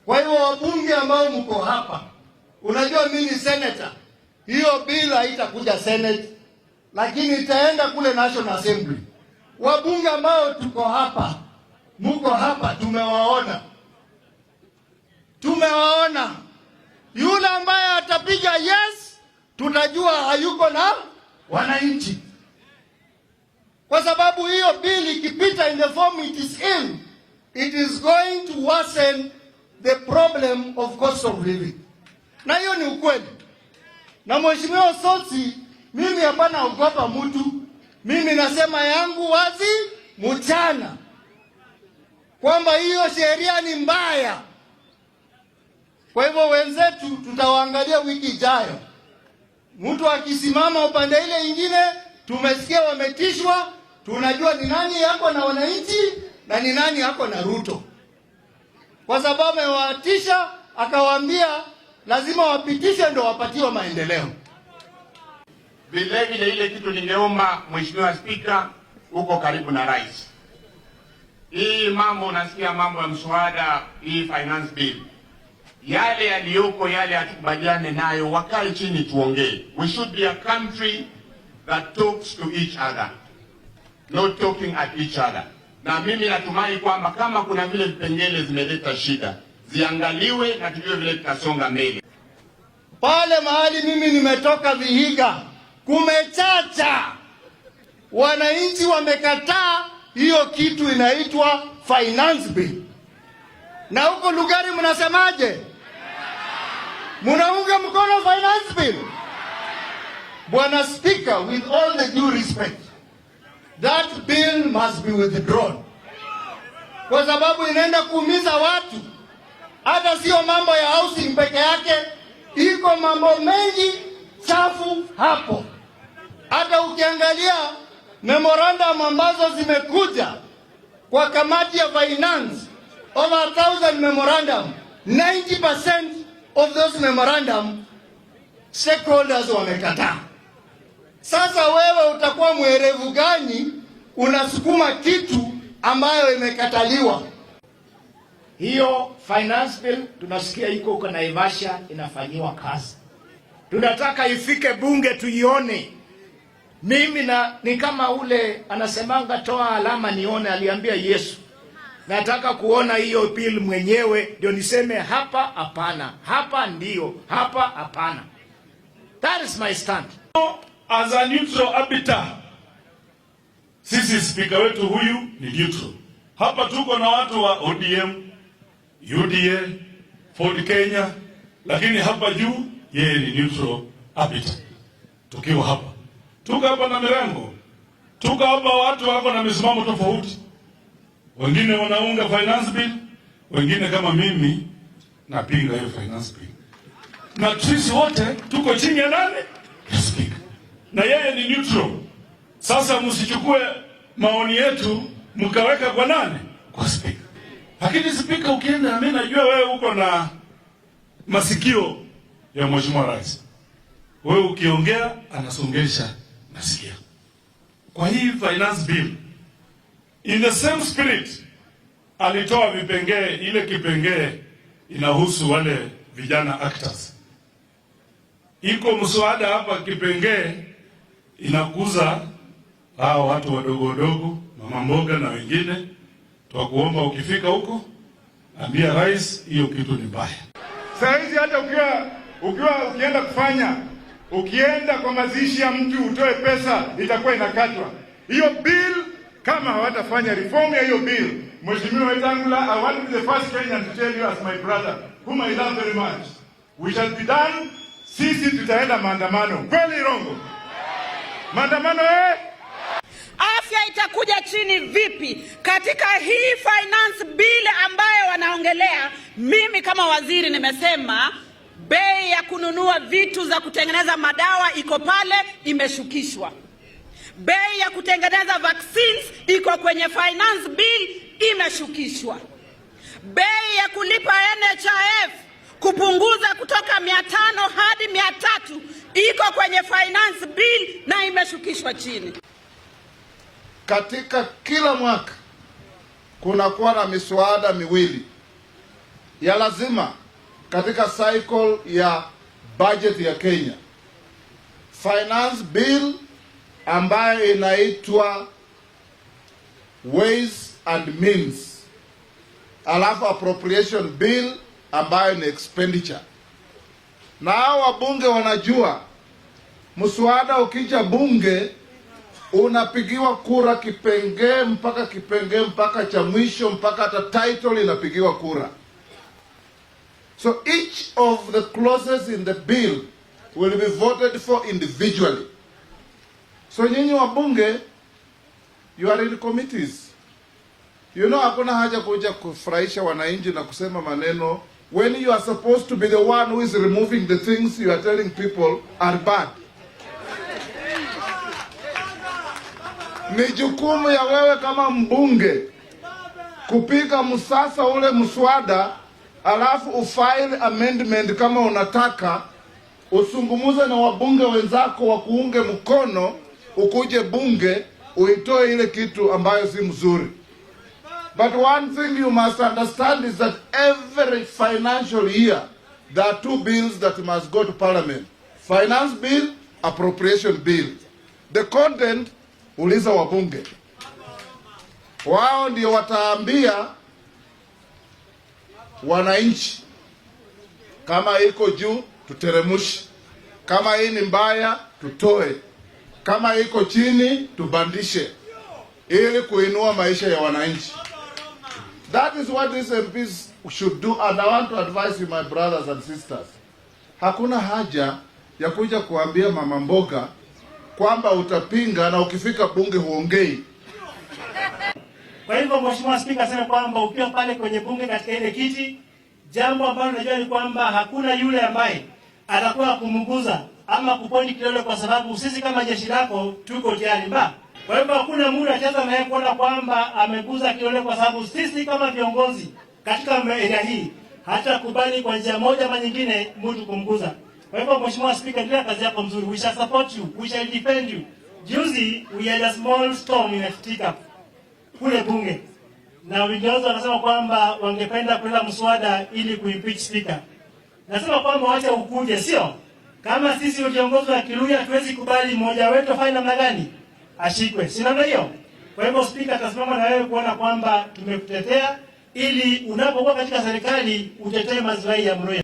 Kwa hivyo wabunge ambao mko hapa, unajua mimi ni senator, hiyo bill haitakuja Senate, lakini itaenda kule National Assembly. Wabunge ambao tuko hapa, mko hapa, tumewaona, tumewaona. Yule ambaye atapiga yes, tutajua hayuko na wananchi, kwa sababu hiyo bill ikipita in the form it is in, it is going to worsen the problem of cost of living, na hiyo ni ukweli. Na Mheshimiwa Sotsi, mimi hapana ogopa mtu, mimi nasema yangu wazi mchana kwamba hiyo sheria ni mbaya. Kwa hivyo wenzetu tutawaangalia wiki ijayo. Mtu akisimama upande ile ingine, tumesikia wametishwa, tunajua ni nani yako na wananchi na ni nani yako na Ruto, kwa sababu amewatisha akawaambia lazima wapitishe ndo wapatiwe maendeleo. Vile vile ile kitu ningeomba Mheshimiwa Spika, uko karibu na rais, hii mambo unasikia mambo ya mswada hii finance bill, yale yaliyoko yale hatukubaliane nayo, wakae chini tuongee. We should be a country that talks to each other, not talking at each other. Na mimi natumai kwamba kama kuna vile vipengele zimeleta shida ziangaliwe na tujue vile tutasonga mbele. Pale mahali mimi nimetoka Vihiga, kumechacha, wananchi wamekataa hiyo kitu inaitwa finance bill. Na huko Lugari mnasemaje? Munaunga mkono finance bill? Bwana Speaker, with all the due respect, that bill must be withdrawn, kwa sababu inaenda kuumiza watu. Hata sio mambo ya housing peke yake, iko mambo mengi chafu hapo. Hata ukiangalia memorandum ambazo zimekuja kwa kamati ya finance, over 1,000 memorandum, 90% of those memorandum stakeholders wamekataa. Sasa wewe utakuwa mwerevu gani unasukuma kitu ambayo imekataliwa? Hiyo finance bill tunasikia iko huko Naivasha inafanyiwa kazi. Tunataka ifike bunge tuione. Mimi na ni kama ule anasemanga toa alama nione, aliambia Yesu. Nataka kuona hiyo bill mwenyewe ndio niseme hapa hapana, hapa ndio, hapa hapana. That is my stand. As a neutral arbiter, sisi spika wetu huyu ni neutral. Hapa tuko na watu wa ODM, UDA, Ford Kenya, lakini hapa juu yeye ni neutral arbiter. Tukiwa hapa, tuko hapa na mirengo, tuko hapa watu wako na misimamo tofauti, wengine wanaunga finance bill, wengine kama mimi napinga hiyo finance bill, na sisi wote tuko chini ya nani? Ya speaker, na yeye ni neutral. Sasa msichukue maoni yetu mkaweka kwa nani? Kwa speaker. Lakini speaker, ukienda, mimi najua wewe uko na masikio ya Mheshimiwa Rais. Wewe ukiongea anasongesha masikio. Kwa hii finance bill, in the same spirit alitoa vipengee, ile kipengee inahusu wale vijana actors. Iko mswada hapa kipengee inakuza hao watu wadogo wadogo, mama mboga na wengine. Twakuomba ukifika huko, ambia rais hiyo kitu ni mbaya. Saa hizi hata ukiwa ukienda kufanya, ukienda kwa mazishi ya mtu utoe pesa, itakuwa inakatwa hiyo bill. Kama hawatafanya reform ya hiyo bill, Mheshimiwa Wetangula, I want to be the first Kenyan to tell you as my brother whom I love very much, we shall be done. Sisi tutaenda maandamano, kweli rongo? Maandamano, eh? Afya itakuja chini vipi katika hii finance bill ambayo wanaongelea? Mimi kama waziri nimesema bei ya kununua vitu za kutengeneza madawa iko pale, imeshukishwa. Bei ya kutengeneza vaccines iko kwenye finance bill, imeshukishwa. Bei ya kulipa NHIF kupunguza kutoka 500 hadi 300 iko kwenye finance bill na imeshukishwa chini. Katika kila mwaka kunakuwa na miswada miwili. ya lazima katika cycle ya budget ya Kenya. Finance bill ambayo inaitwa Ways and Means, alafu appropriation bill ambayo ni expenditure. Na hao wabunge wanajua mswada ukija bunge unapigiwa kura kipengee mpaka kipengee mpaka cha mwisho mpaka hata title inapigiwa kura. So each of the clauses in the bill will be voted for individually. So nyinyi wabunge, you are in committees. Hakuna haja kuja kufurahisha wananchi na kusema maneno when you are supposed to be the one who is removing the things you are telling people are bad. Ni jukumu ya wewe kama mbunge kupiga msasa ule mswada, alafu ufile amendment kama unataka, usungumuze na wabunge wenzako wa kuunge mkono, ukuje bunge uitoe ile kitu ambayo si mzuri. But one thing you must understand is that every financial year there are two bills that must go to parliament. Finance bill, appropriation bill. The content, uliza wabunge. Wao ndio wataambia wananchi kama iko juu tuteremushe, kama hii ni mbaya tutoe, kama iko chini tubandishe, ili kuinua maisha ya wananchi. That is what these MPs should do, and I want to advise you, my brothers and sisters. Hakuna haja ya kuja kuambia mama mboga kwamba utapinga na ukifika bunge huongei. Kwa hivyo Mheshimiwa Spika, aseme kwamba ukiwa pale kwenye bunge katika ile kiti, jambo ambalo najua ni kwamba hakuna yule ambaye atakuwa kumguza ama kupoint kidole, kwa sababu sisi kama jeshi lako tuko tayari mba. Kwa hivyo hakuna mtu atacheza naye kuona kwamba ameguza kidole, kwa sababu sisi kama viongozi katika area hii hatakubali kwa njia moja ama nyingine mtu kumguza. Kwa hivyo Mheshimiwa Spika, endelea kazi yako mzuri. We shall support you, we shall defend you. Juzi we had a small storm in FT Cup kule bunge, na viongozi wanasema kwamba wangependa kuleta mswada ili kuimpeach speaker. Nasema kwamba wacha ukuje, sio kama sisi viongozi wa Kiluhya hatuwezi kubali mmoja wetu afanye namna gani ashikwe, si namna hiyo? Kwa hivyo spika atasimama na wewe kuona kwamba tumekutetea ili unapokuwa katika serikali utetee maslahi ya Mluhya.